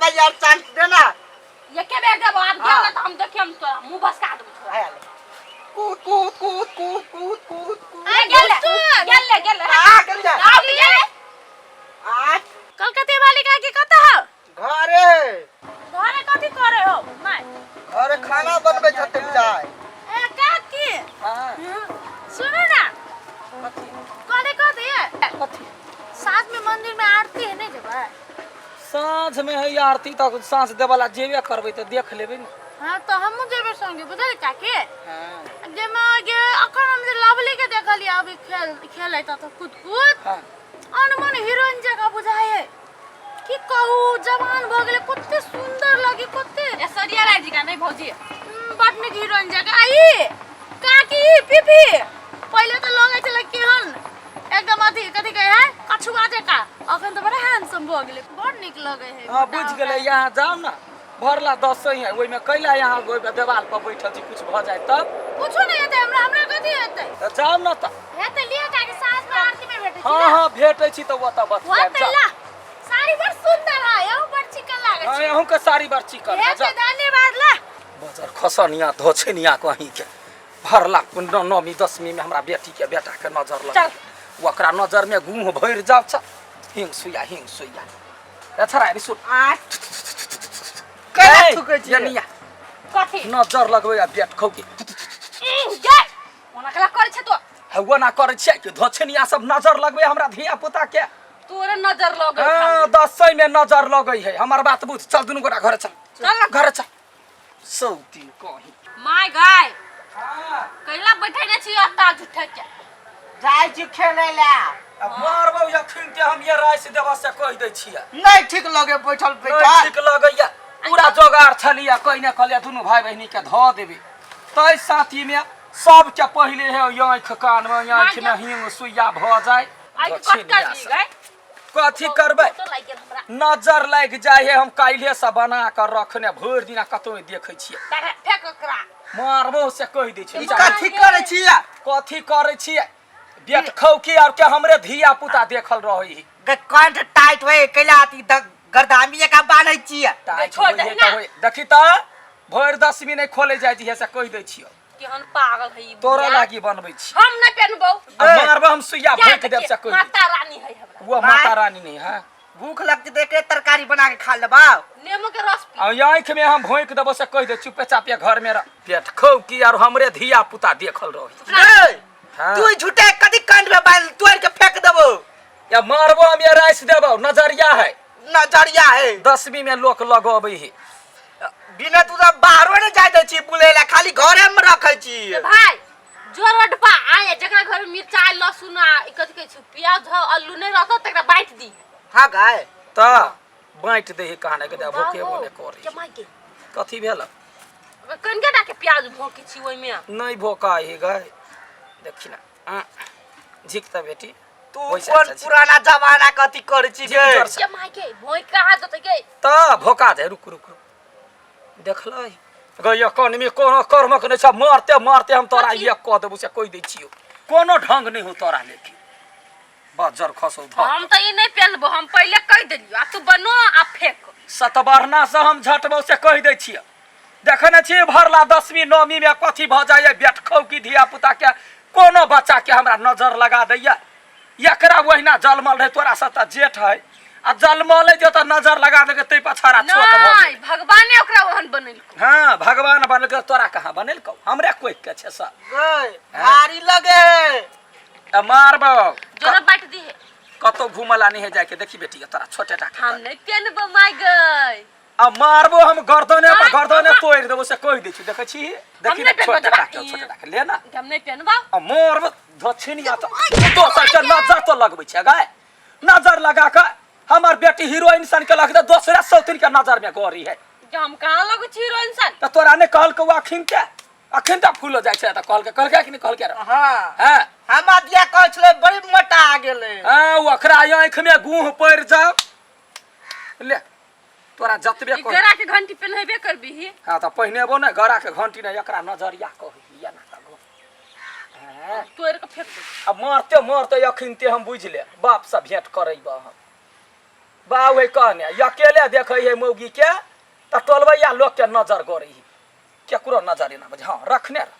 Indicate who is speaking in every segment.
Speaker 1: बार यार चांस दे ना।
Speaker 2: एके बेर देबो आब गेल
Speaker 1: हाँ।
Speaker 2: ना तऽ हम देखियम तोरा मुंह भसका देबो छोरा।
Speaker 1: आयल। कूद कूद कूद कूद कूद कूद कूद।
Speaker 2: ए, गेल गेल गेल।
Speaker 1: आ गेल जा।
Speaker 2: आब गेल।
Speaker 1: आ
Speaker 2: कलकत्ते वाली काकी कतऽ हौ?
Speaker 1: घरे।
Speaker 2: घरे कथी करे हो माय?
Speaker 1: घरे खाना बनबै छथिन चाय।
Speaker 2: ए काकी।
Speaker 3: हाँ।
Speaker 2: सुनू ना।
Speaker 3: कथी?
Speaker 2: कहले कथी?
Speaker 3: कथी?
Speaker 2: साँझ में मंदिर में आरती है नहीं जेबै?
Speaker 3: साँझ में है आरती तऽ साँझ देवला जेबे करबै तऽ देख लेबै ने।
Speaker 2: हाँ तो हमहूँ जेबै संगे बुझल काकी।
Speaker 3: हाँ।
Speaker 2: जे में गे अखन हम जे लवली के देखलियै अभी खेल खेलैत तऽ कूद कूद
Speaker 3: हाँ।
Speaker 2: अनमन हीरोइन जकाँ बुझाइ है। की कहू जवान भऽ गेलै कते सुंदर लगे कते। ऐश्वर्या राय जी का नहीं भौजी। बड नीक हीरोइन जकाँ। आ ई काकी पीपी पहिले तऽ लगै छलै केहन एकदम अथी कथी कहै है कछुआ जकाँ, अखन तऽ बड़ा हैंडसम भऽ गेलै, बड नीक लगै है।
Speaker 3: हाँ बुझि गेलै। यहाँ जाउ ने भरला दसई है ओहिमे कैला यहाँ ओहिमे देवाल पर बैठल छी कुछ भऽ जाय तब।
Speaker 2: कुछो नहीं हेतै हमरा, हमरा कथी हेतै?
Speaker 3: तऽ जाउ ने तऽ।
Speaker 2: हेतै लिअ काकी साँझ में आरती में भेटै छी।
Speaker 3: हाँ हाँ भेटै छी तऽ ओतऽ बतियाएब।
Speaker 2: ओतऽ ला साड़ी बड़ सुंदर है, अहूँ बड़ चिकन लागै
Speaker 3: हाँ
Speaker 2: छी।
Speaker 3: अहूँ के साड़ी बड़ चिकन है।
Speaker 2: हेतै धन्यवाद ला।
Speaker 3: बजर खसनिया धोछनिया कहीं के भरला नौमी दसमी में हमरा बेटी के बेटा के नजर लग
Speaker 2: चल।
Speaker 3: ओकरा नजर में गुह भरि जाउ छ। हिंग सुइया हिंग सुइया ए छरा अभी सुन।
Speaker 1: आ केना थूकै छी?
Speaker 3: यनिया
Speaker 2: कथी
Speaker 3: नजर लगबै आ बेट खौ के
Speaker 2: गे ओना कला करै छै तो।
Speaker 3: हौवा ना करै छियै कि धोछनिया सब नजर लगबै हमरा धिया पुता के।
Speaker 2: तोरे नजर लगै।
Speaker 3: हाँ दसई में नजर लगै है। हमर बात बुझ। चल दुनू गोटा घरे चल।
Speaker 2: चल ना।
Speaker 3: घरे चल। सौतीन कहीं।
Speaker 2: My guy.
Speaker 3: हाँ।
Speaker 2: कैला बैठे ने छी अत्ता झूठे के।
Speaker 1: जाइ छी खेलै ला।
Speaker 3: अब मारबौ अखन के हम ये राइस देबऽ से कहि दै छियै।
Speaker 1: नहीं ठीक लगे बैठल
Speaker 3: नहीं
Speaker 1: बैठल।
Speaker 3: ठीक लगैया। पूरा जोगार छलिया कहि ने कहलिया दुनू भाई बहिनी के धऽ देबै। तै साथी में सबके पहिले हे आँखि कान में आँखि में हिंग सुइया भऽ जाय।
Speaker 2: आइ के कट कर दी गए।
Speaker 3: कथी करबै?
Speaker 2: तो लागि गेल हमरा।
Speaker 3: नजर लागि जाइ है। हम काल्हे से बना कर रखने भरि दिना कतौ नहि देखै छियै।
Speaker 2: फेक ओकरा।
Speaker 3: मारबो से कहि दै छियै।
Speaker 1: कथी करै छियै?
Speaker 3: कथी करै छियै? बेट खौकी और के हमरे धिया पुता देखल रहै है।
Speaker 1: गे कंठ टाइट होय कैला अथी गरदामी जकाँ बान्है छियै।
Speaker 3: टाइट
Speaker 2: छोड़
Speaker 3: होय
Speaker 2: दही
Speaker 3: है
Speaker 2: ना।
Speaker 3: तऽ होय। देखी तऽ भरि दसमी नहि खोले जाइ छै से कहि दै छियौ।
Speaker 2: केहन पागल है ई
Speaker 3: तोरा
Speaker 2: बुढ़िया।
Speaker 3: लागी बनबै छी।
Speaker 2: हम नहि पेनबौ।
Speaker 3: आ मारबो हम सुइया
Speaker 2: क्या
Speaker 3: भोंकि देब से कहि दै।
Speaker 2: माता रानी है हमरा।
Speaker 3: वो माता रानी नहीं है।
Speaker 1: भूख लगतै तऽ एकरे तरकारी बना के खा लेबौ।
Speaker 2: नेमो के रस पी।
Speaker 3: आ आँखि में हम भोंकि देबो से कहि दे चुपे चापे घर में रह। पेट खौ की आर हमरे धिया पुता देखल रही।
Speaker 1: गे,
Speaker 3: हाँ।
Speaker 1: तू झूठे कथी कंठ में बान्ह तोड़ के फेंक देबौ।
Speaker 3: या मारबो हम ये राइस देबौ। नजरिया है।
Speaker 1: नजरिया है।
Speaker 3: दसवीं में लोक लगबै है।
Speaker 1: बिना तू तऽ बाहरो नहि जाय दै छी बुलै ला, खाली घरे में रखै छी।
Speaker 2: ए भाई जो रोड पर आए जकरा घर में मिरचाई लहसुन आ ई कथी कहै छै प्याज ह आलू नहीं रहतो तकरा बांटि दी।
Speaker 1: हाँ गाय।
Speaker 3: तऽ बांटि दे कहने के दे भोके बोले करे।
Speaker 2: के माय के।
Speaker 3: कथी भेल?
Speaker 2: कनिके टा के प्याज भोके छी ओइ में।
Speaker 3: नहीं भोका है गाय। देखी ना। झिक तऽ बेटी।
Speaker 1: तू कोन पुराना जमाना कथी करै छी गे?
Speaker 2: के माय के भोइ कहाँ देतै गे?
Speaker 3: तऽ भोका दे। रुक रुक रुक। देखलै गैया कनमे कोनो कर्मक नहि छ। मारते मारते हम तोरा एक कऽ देबौ से कहि दै छियौ। कोनो ढंग नहि हो तोरा लेकिन। बज्जर खसौ धऽ।
Speaker 2: हम तऽ ई नहि पेनबो, हम पहिले कहि देलियौ। आ तू बनो आ फेक।
Speaker 3: सतबरना से हम झटबौ से कहि दै छियौ। देखै ने छी भरला दसवीं नौवीं में कथी भऽ जाइए बेट खौकी धिया पुता के कोनो बच्चा के हमरा नजर लगा दैया। एकरा ओहिना जलमल रहे तोरा से तऽ जेठ है आ जलमल जे तऽ नजर लगा देलकै तै पछाड़ा छोट भऽ
Speaker 2: नहि
Speaker 3: गेलै।
Speaker 2: भगवाने ओकरा ओहन बनेलको।
Speaker 3: हाँ भगवान बनेलकै तोरा कहाँ बनेलकौ? हमरे कोइख के छै सब।
Speaker 1: गै, भारी लगे है।
Speaker 3: आ मारबौ।
Speaker 2: जोरा बाँटि दिहे।
Speaker 3: कतौ घुमला नहीं है जाके। देखी बेटी तोरा छोटे टा के।
Speaker 2: हम नहीं पेनबो माय गै।
Speaker 3: आ मारबो हम गर्दने पर
Speaker 2: नहि,
Speaker 3: गर्दने
Speaker 2: हमरा-
Speaker 3: तोड़ि देबो से कहि दै छी। देखै छी देखी
Speaker 2: हम
Speaker 3: ना
Speaker 2: नहि
Speaker 3: छोटे
Speaker 2: पेनबो,
Speaker 3: टा के
Speaker 2: ई-
Speaker 3: छोटे टा के ले ना।
Speaker 2: हम नहीं पेनबो।
Speaker 3: आ मारबो दक्षिणिया तऽ दोसर के नजर तो लगबै छै गाय। नजर लगा के हमर बेटी हीरोइन सन के लगतै दोसरे सौतिन के नजर में गड़ी है।
Speaker 2: जे हम कहाँ लगै छी हीरोइन सन?
Speaker 3: तऽ तोरा नहि कहलकौ अखिन के? अखिन तऽ फूलो जाइ छै तऽ कहलकै, कहलकै कि नहि कहलकै रे?
Speaker 1: हाँ।
Speaker 3: हाँ।
Speaker 1: हमरा दिया कहै छलै बड़ी मोटा गेलै।
Speaker 3: हाँ, ओकरा आँखि में गुह पड़ि जाओ। ले तोरा जतबे
Speaker 2: ई
Speaker 3: कह-
Speaker 2: गरा के घंटी पेन्हेबे करबिही।
Speaker 3: हाँ तऽ पहिनेबो ने गरा के घंटी ने एकरा नजरिया कहै या ना तऽ गो। हाँ।
Speaker 2: तोड़ के फेंक दे।
Speaker 3: आ मारते मारते अखिनते हम बुझि ले बाप से भेंट करैब हम। बाउ है कहने अकेले देखै है मौगी के तऽ टोलबैया लोक के नजर गड़ै है केकरो नजर एना बजे हँ रखने रह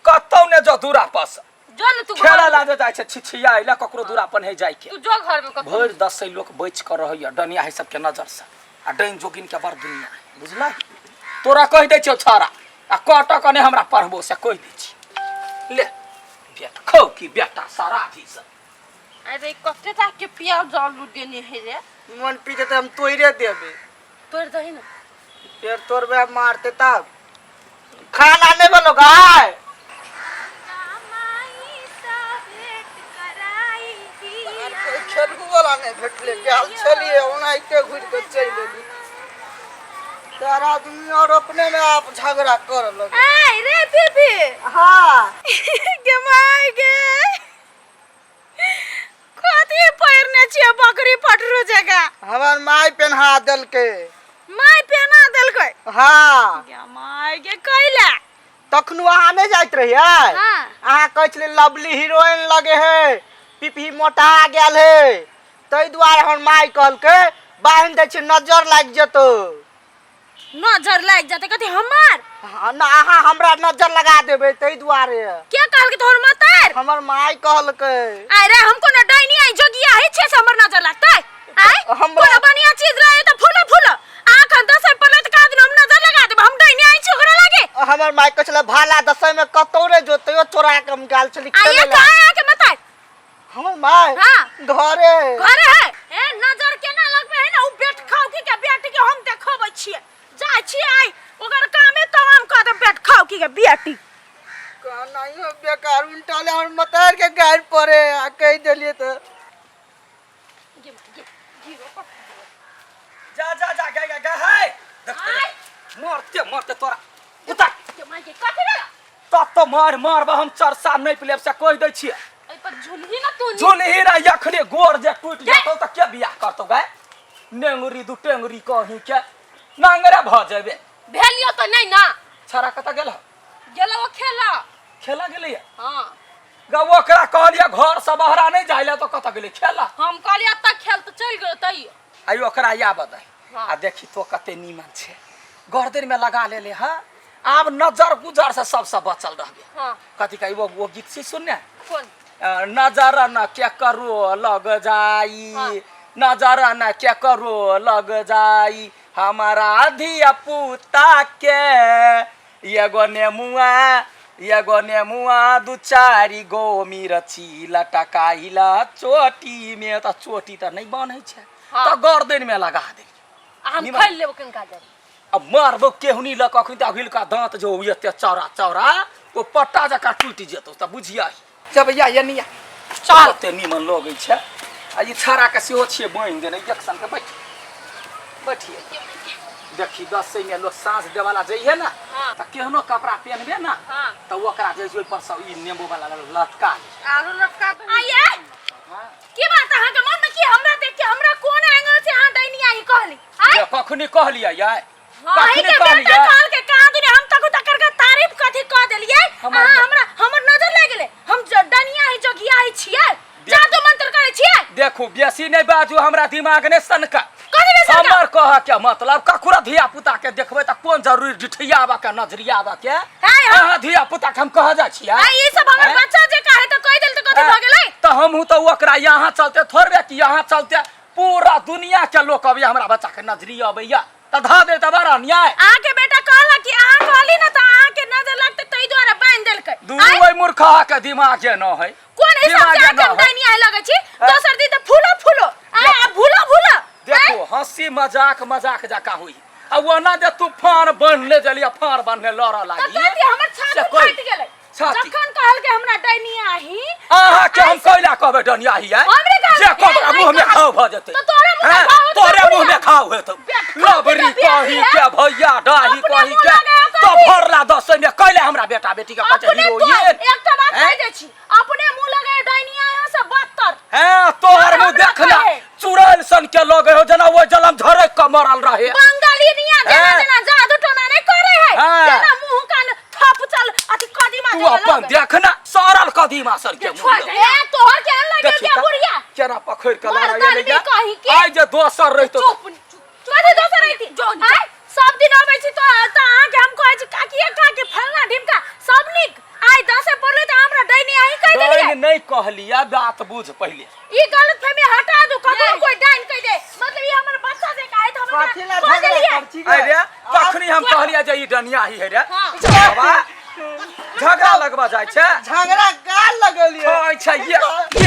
Speaker 3: कतौ ने जो दूरा पर से
Speaker 2: जो ने तू
Speaker 3: खेला
Speaker 2: घर
Speaker 3: ला जे जाइ छै छिछिया अइला ककरो दूरा पर नहीं जाय के
Speaker 2: तू जो घर में कतौ
Speaker 3: भरि दसै लोक बचि कऽ रहैया डनिया है सबके नजर से आ डाइन जोगिन के बड़ दुनिया है बुझल तोरा कहि दै छियौ छौड़ा आ कट कने हमरा पढ़बो से कहि दै छी ले बेट खौ की बेटा सारा अथी से
Speaker 2: अरे कते टा के प्याज आलू देने है रे
Speaker 1: मन पीते तऽ हम तोड़े देबै
Speaker 2: तोड़ दही ना
Speaker 1: पेड़ तोड़बे हम मारते तब खाना नहीं बनो गाय खेलू वाला नहीं भेटले गेल छलिए ओनाहिते घुरि के चलि एली चार आदमी और अपने में आप झगड़ा कर लगे
Speaker 2: ए रे पीपी
Speaker 1: हाँ
Speaker 2: गे माय गे कथी पहिरने छियै बकरी पटरू जकाँ
Speaker 1: हमर माय पेन्हा देलकै
Speaker 2: माय पेना देलकै
Speaker 1: हाँ
Speaker 2: गे माय गे कैला
Speaker 1: तखनो अहाँ नहि जाइत रहियै
Speaker 2: हाँ।
Speaker 1: अहाँ कहै छलियै लवली हीरोइन लगे है पिपही मोटा गेल है ताहि दुआरे हमर माय कहलकै बान्हि दै छै नजर लागि जेतौ
Speaker 2: नजर लागि जेतै कथी हमर
Speaker 1: हाँ, ना अहाँ हमरा नजर लगा देबै ताहि दुआरे
Speaker 2: के कहलकै तोहर मतार
Speaker 1: हमर माय कहलकै
Speaker 2: अरे हम कोनो डाइनी आई जोगिया है छे से हमर नजर लागतै आय कोनो बढ़िया चीज रहे त फूलो फूलो आखन दसै पड़लै त का दिन हम नजर लगा देब हम डाइनी आई छी ओकरा लागे
Speaker 1: हमर माय कहै छलै भाला दसै में कतौ रे जोतैयो चोरा के हम गेल छली
Speaker 2: आ ये
Speaker 1: खेलै लए।
Speaker 2: कहाँ आके मतार
Speaker 1: हमर माय
Speaker 2: हाँ।
Speaker 1: घरे
Speaker 2: घरे है ए नजर केना लगबे है ना उ बेट खाऊ की के बेटी के हम देखबै छियै जाइ छियै आइ ओकर कामे तमाम कऽ देब बेट खाऊ की के बेटी
Speaker 1: नहीं बेकार उल्टा ले हमर मतार के गाड़ पड़े आ कहि देलिए तऽ
Speaker 3: जा जा जा गा गा गा है देख
Speaker 2: आय।
Speaker 3: मरते मरते तोरा उतर
Speaker 2: के माय के कथी भेल
Speaker 3: तब तो मार मारबा हम चरसा नहीं पिलेब से कहि दै छियै
Speaker 2: एहि पर झुलही ना तू
Speaker 3: झुलही रे अखने गोर जे टूटि जेतौ तऽ के बियाह करतौ गाय नेंगरी दू टेंगरी कही के नांगरे भऽ जेबे
Speaker 2: भेलियो तऽ नहि ना
Speaker 3: छड़ा कतऽ गेल हौ?
Speaker 2: गेलो ओ खेला
Speaker 3: खेला गेलैया
Speaker 2: हाँ
Speaker 3: ग ओकरा कहलियै घर से बहरा नहि जाइ लए तऽ कतऽ गेलै खेला
Speaker 2: हम कहलियै एतऽ खेल तऽ चलि गेलो तैयो
Speaker 3: आइ ओकरा आबऽ दे
Speaker 2: हाँ।
Speaker 3: आ देखी तो कते नीमन छै गर्दन में लगा लेले हँ आब नजर गुजर से सबसे बचल रहबे
Speaker 2: हाँ
Speaker 3: कथी कही वो गीत छी सुनने
Speaker 2: कोन
Speaker 3: नजर न के करो लग जाई
Speaker 2: हाँ।
Speaker 3: नजर न के करो लग जाई हमारा धिया पुता के एगो नेमुआ एगो नेमुआ दू चारि गो मिरची लटकाइला चोटी में तऽ चोटी तऽ नहि बान्है छै
Speaker 2: हाँ।
Speaker 3: तऽ गर्दन में लगा देलियै
Speaker 2: आ हम
Speaker 3: निमन।
Speaker 2: खाइ लेबो कनका जरी
Speaker 3: अब मारबो केहुनी लऽ कऽ अखन तऽ अगिलका दाँत जो एते चौड़ा चौड़ा ओ पट्टा जकाँ टूटि जेतौ तऽ बुझिया जब या एनिया
Speaker 2: चल।
Speaker 3: कते नीमन लगै छै आ ई छाड़ाके सेहो छियै बान्हि देने एक संग बैठ बैठिए देखी दसैमे लोक साँझ देवला जइहे ने
Speaker 2: हाँ।
Speaker 3: तऽ केहनो कपड़ा पेनबे ने
Speaker 2: हाँ।
Speaker 3: तऽ ओकरा जे छै ओहि पर से ई नेबो वाला लटका ले
Speaker 2: आरो लटका आइए की बात अहाँ के मन में की हमरा देख के हमरा कोन एंगल से अहाँ डाइनी आई कहली आय
Speaker 3: ये कखनी कहलियै यै
Speaker 2: अहीं
Speaker 3: कखनी
Speaker 2: के बेटा
Speaker 3: कहलियै
Speaker 2: कहल के कहाँ दुनिया हम तक तकर के तारीफ कथी कह देलियै
Speaker 3: हमर
Speaker 2: अहाँ हमरा हमर नजर लागि गेलै हम डनिया ही जोगिया ही छियै जादू मंत्र करै छियै
Speaker 3: देखू बेसी नहि बाजू हमरा दिमाग नहि सनका
Speaker 2: कथी नहि सनका?
Speaker 3: हमर कह के मतलब ककरो धिया पुता के देखबै तऽ कोन जरूरी डिठियाबऽ के नजरियाबऽ के
Speaker 2: है, हम-
Speaker 3: अहाँ धिया पुता के हम कह जाइ छियै
Speaker 2: आ ई सब हमर
Speaker 3: हैं?
Speaker 2: बच्चा जे काहे तऽ कहि देल तऽ कथी भऽ गेलै
Speaker 3: तऽ हमहूँ तऽ ओकरा यहाँ चलते थोड़बे कि यहाँ चलते पूरा दुनिया के लोक अबैया हमरा बच्चा के नजरी अबैया तऽ धऽ दे तऽ बड़ अन्याय
Speaker 2: अहाँ के बेटा कहलक कि अहाँ कहली ना तऽ अहाँ के नजर लगतै ताहि दुआरे बान्हि देलकै
Speaker 3: दू
Speaker 2: आँय?
Speaker 3: ओहि मूर्खा के दिमागे न है
Speaker 2: कोन हिसाब से
Speaker 3: दिमागे
Speaker 2: अहाँ के
Speaker 3: न
Speaker 2: हम
Speaker 3: है
Speaker 2: डाइनी आइ लगै छी दोसर दिन तऽ फूलो फूलो आँय आ भूलो भूलो
Speaker 3: देखो हंसी मजाक मजाक जकाँ हुई आ ओना जे तू फाड़ बान्हले जलिया फाड़ बान्हले लड़ऽ
Speaker 2: तऽ
Speaker 3: लागी
Speaker 2: कहती हमर
Speaker 3: से
Speaker 2: छाती
Speaker 3: कोइ-
Speaker 2: फाटि गेलै
Speaker 3: छाती
Speaker 2: जखन कहलकै हमरा डाइनी आही
Speaker 3: अहाँ के हम कैला कहबै डनिया ही है
Speaker 2: हमरे कहबै,
Speaker 3: जे कहबै
Speaker 2: ए,
Speaker 3: मुंह में
Speaker 2: नहि
Speaker 3: घाव भऽ जेतै
Speaker 2: तऽ तोरे मुँह में
Speaker 3: हैं?
Speaker 2: घाव हेतौ,
Speaker 3: तोरे
Speaker 2: बुढ़िया।
Speaker 3: मुंह में घाव हेतौ
Speaker 2: पेट खा
Speaker 3: लबरी
Speaker 2: के बियाह
Speaker 3: कही
Speaker 2: है।
Speaker 3: के भैया डाही
Speaker 2: अपने
Speaker 3: कही
Speaker 2: मुँह
Speaker 3: के
Speaker 2: लगाओ
Speaker 3: तो
Speaker 2: कथी?
Speaker 3: भरला दसै में कैला हमरा बेटा बेटी के कहै छै
Speaker 2: अपने
Speaker 3: हीरो
Speaker 2: तो
Speaker 3: ये
Speaker 2: एकटा बात
Speaker 3: हैं?
Speaker 2: कहि दै छी अपने मुँह लगे डाइनी आही से बदतर
Speaker 3: हैं तोहर मुंह
Speaker 2: हमरा
Speaker 3: देखना
Speaker 2: कहे।
Speaker 3: चुड़ैल सन के लगे हो जेना ओहि जलम झरक के मरल रहे
Speaker 2: बंगाली निया जेना
Speaker 3: हैं?
Speaker 2: जेना जादू टोना नहीं करे है
Speaker 3: हैं?
Speaker 2: जेना मुंह कान थप चल अथी कदीमा
Speaker 3: तू
Speaker 2: जेना
Speaker 3: अपन
Speaker 2: लगे।
Speaker 3: देखना सड़ल कदीमा सन के मुंह
Speaker 2: छोड़
Speaker 3: लगे।
Speaker 2: ए तोहर केहन लगे
Speaker 3: देखी
Speaker 2: के
Speaker 3: तऽ।
Speaker 2: बुढ़िया
Speaker 3: केना पकड़ के
Speaker 2: मर्द
Speaker 3: लड़ाई
Speaker 2: आदमी
Speaker 3: एलैया
Speaker 2: कही के?
Speaker 3: आइ जे दोसर रहितो
Speaker 2: चुप कथी दोसर रहिती आय सब दिन अबै छी तो तो अहाँके हम कहै छी काकी ये काकी फलना ढिमका सब नीक आइ दसे पड़लै तऽ हमरा डाइनी अहीं कहि देलियै
Speaker 3: डाइन नहि कहलिया बात बुझ पहिले
Speaker 2: ई गलतफहमी हटा दू ककरो कोई डाइन कहि दे मतलब ई हमर बच्चा जे कहै तऽ हमरा
Speaker 1: कथी ला
Speaker 2: कहि
Speaker 1: झगड़ा
Speaker 2: देलियै
Speaker 1: कर छी गे?
Speaker 3: अरे तखनी हम कहलिया जे ई डनिया ही है रे
Speaker 2: हाँ।
Speaker 3: बाबा झगड़ा लगवा जाइ छै
Speaker 1: झगड़ा गाल लगलियै
Speaker 3: खाइ छै ये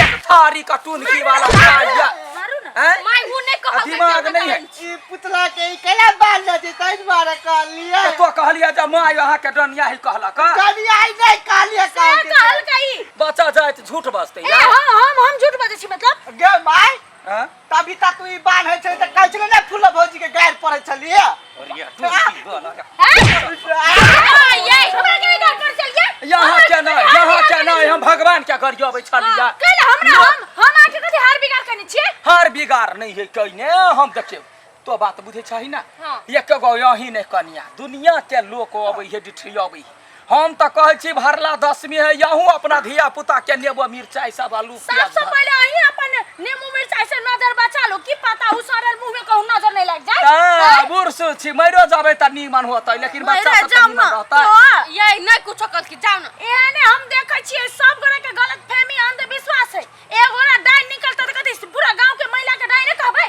Speaker 3: एक थारी का टुनकी वाला खाइया
Speaker 2: मारू ना
Speaker 3: हैं?
Speaker 2: माय उ नहीं
Speaker 3: आ
Speaker 2: कहल
Speaker 3: दिमाग नहीं है
Speaker 1: ई पुतला के ई केना बाल जाइ छै ताहि दुआरे कहलियै
Speaker 3: तो कहलिया जे माय अहाँके डनिया ही कहलक हँ?
Speaker 1: डनिया ही नहि कहलियै
Speaker 2: से
Speaker 1: कहलकै
Speaker 2: कहल कही
Speaker 3: बच्चा जाइत झूठ बजतै
Speaker 2: ए हम हम हम झूठ बजै छी मतलब
Speaker 1: गे my
Speaker 3: हाँ?
Speaker 1: तभी तक ई बान्है छै तऽ कहै छलै ने फूल भौजी के गारि पड़ै छलियै
Speaker 3: अरे टुनकी वाला
Speaker 2: हैं? आ, ये हमरा के घर पर चलिए
Speaker 3: यहाँ के नहीं यहाँ के नहीं हम भगवान के गरियबै छलिया
Speaker 2: कल हमरा हम हम आके कथी हार बिगाड़ करने छियै
Speaker 3: हर बिगाड़ नहीं है कहिने हम देखियौ तो बात बुझे छही ना
Speaker 2: हाँ।
Speaker 3: एक गो यही नहीं कनिया दुनिया के लोक अबै है डिठरी अबै है हम तऽ कहै छी भरला दशमी है यहूँ अपना धिया पुता के नेबो मिरचाई सब आलू प्याज
Speaker 2: सबसे पहले अहीं अपन नेमू मिरचाई से नजर बचा लो की पता उ सड़ल मुंह में कहूं नजर नहीं लग जाए
Speaker 3: तऽ बूढ़ सूढ़ छी मरियो जेबै तऽ नीमन होतै लेकिन बच्चा
Speaker 2: मरे
Speaker 3: सब तऽ
Speaker 2: जाउ
Speaker 3: नीमन
Speaker 2: ना
Speaker 3: रहतै
Speaker 2: तो ये नहीं कुछो कल की जाओ ना एहने हम देखै छियै सब गोरा के गलत फहमी अंधविश्वास है एगो ना डाइन निकलता त कथी पूरा गांव के महिला के डाइन कहबै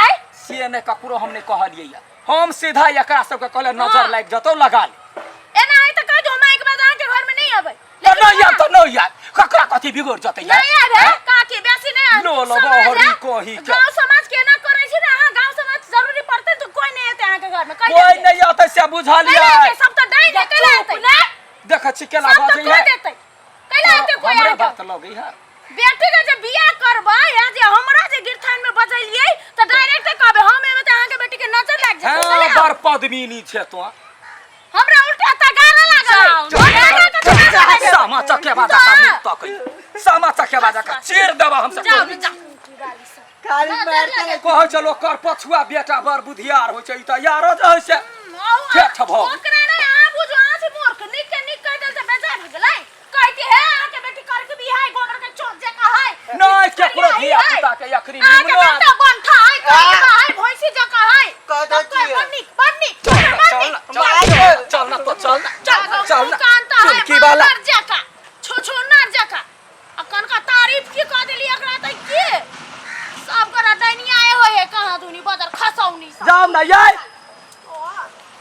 Speaker 2: आय
Speaker 3: से नहि ककरो हम नहि कहलियै या हम सीधा एकरा सबके कहले नजर
Speaker 2: हाँ।
Speaker 3: लागि जतौ लगा ले
Speaker 2: एना है त कह दो हम एक बाद अहाँ के घर में नहीं अबै
Speaker 3: तऽ नहि आयब तऽ नहि आयब ककरा कथी बिगड़ जतै यार
Speaker 2: नहीं आबे काकी बेसी नहीं आबे
Speaker 3: लो लो
Speaker 2: समाज
Speaker 3: बहरी
Speaker 2: है,
Speaker 3: कही के।
Speaker 2: गांव समाज के एना करै छी ने अहाँ गांव समाज जरूरी पड़तै तो कोई नहीं एतै अहाँ के घर में कहि
Speaker 3: कोई
Speaker 2: देलियै।
Speaker 3: नहि अतै से बुझलियै
Speaker 2: कैला एतै सब तऽ डाइन है कैला एतै
Speaker 3: देखै छी केना
Speaker 2: सब तऽ
Speaker 3: बजै
Speaker 2: कह
Speaker 3: है
Speaker 2: देतै कैला एतै कोई
Speaker 3: हमरे
Speaker 2: अहाँके
Speaker 3: बात लगै है
Speaker 2: बेटी के जे बियाह करबै या जे हमरा जे गिरथान में बजैलियै तऽ डायरेक्ट कहबै हम एबै तऽ अहाँ के बेटी के नजर लागि जेतै
Speaker 3: हाँ
Speaker 2: कैला?
Speaker 3: बड़ पद्मिनी छै तो
Speaker 2: हमरा उल्टा तगारा लागल है।
Speaker 3: सामा चकेवा जका मुँह तकै सामा चकेवा जका चीर देबा हम सब
Speaker 2: जाउ ने जाउ
Speaker 1: खाली मार के
Speaker 3: कहै छै लोक कर पछुआ बेटा बड़ बुधियार होइ छै ई तऽ यारो जे होइ छै ठेठ भऽ गेल।
Speaker 2: ओकरा नहि अहाँ बुझू अहाँ से मूर्ख नीक के नीक कहि देल तऽ बेजार भऽ गेलै कहती है अहाँ के बेटी करके बियाह है गोबर के चोट जकाँ है
Speaker 3: नहि केकरो धिया पुता के अखनी
Speaker 2: अहाँ के
Speaker 3: निमनो
Speaker 2: बेटा बनठा है करके है भैंसी जकाँ है
Speaker 1: कह दै
Speaker 2: तब कोई
Speaker 1: छियै।
Speaker 2: बड़ नीक बड़ नीक
Speaker 3: चल
Speaker 2: बड़
Speaker 3: चल
Speaker 2: नीक
Speaker 3: चल चल चल ना तो चल ना
Speaker 2: चल
Speaker 3: चल ना
Speaker 2: कांता है
Speaker 3: चुनकी वाला
Speaker 2: बानर जकाँ छुछुनर जकाँ आ कनका तारीफ की कह देली एकरा त की सब करा डैनिया आए होए है कहाँ दुनी बदर खसौनी सब
Speaker 3: जाओ ना यार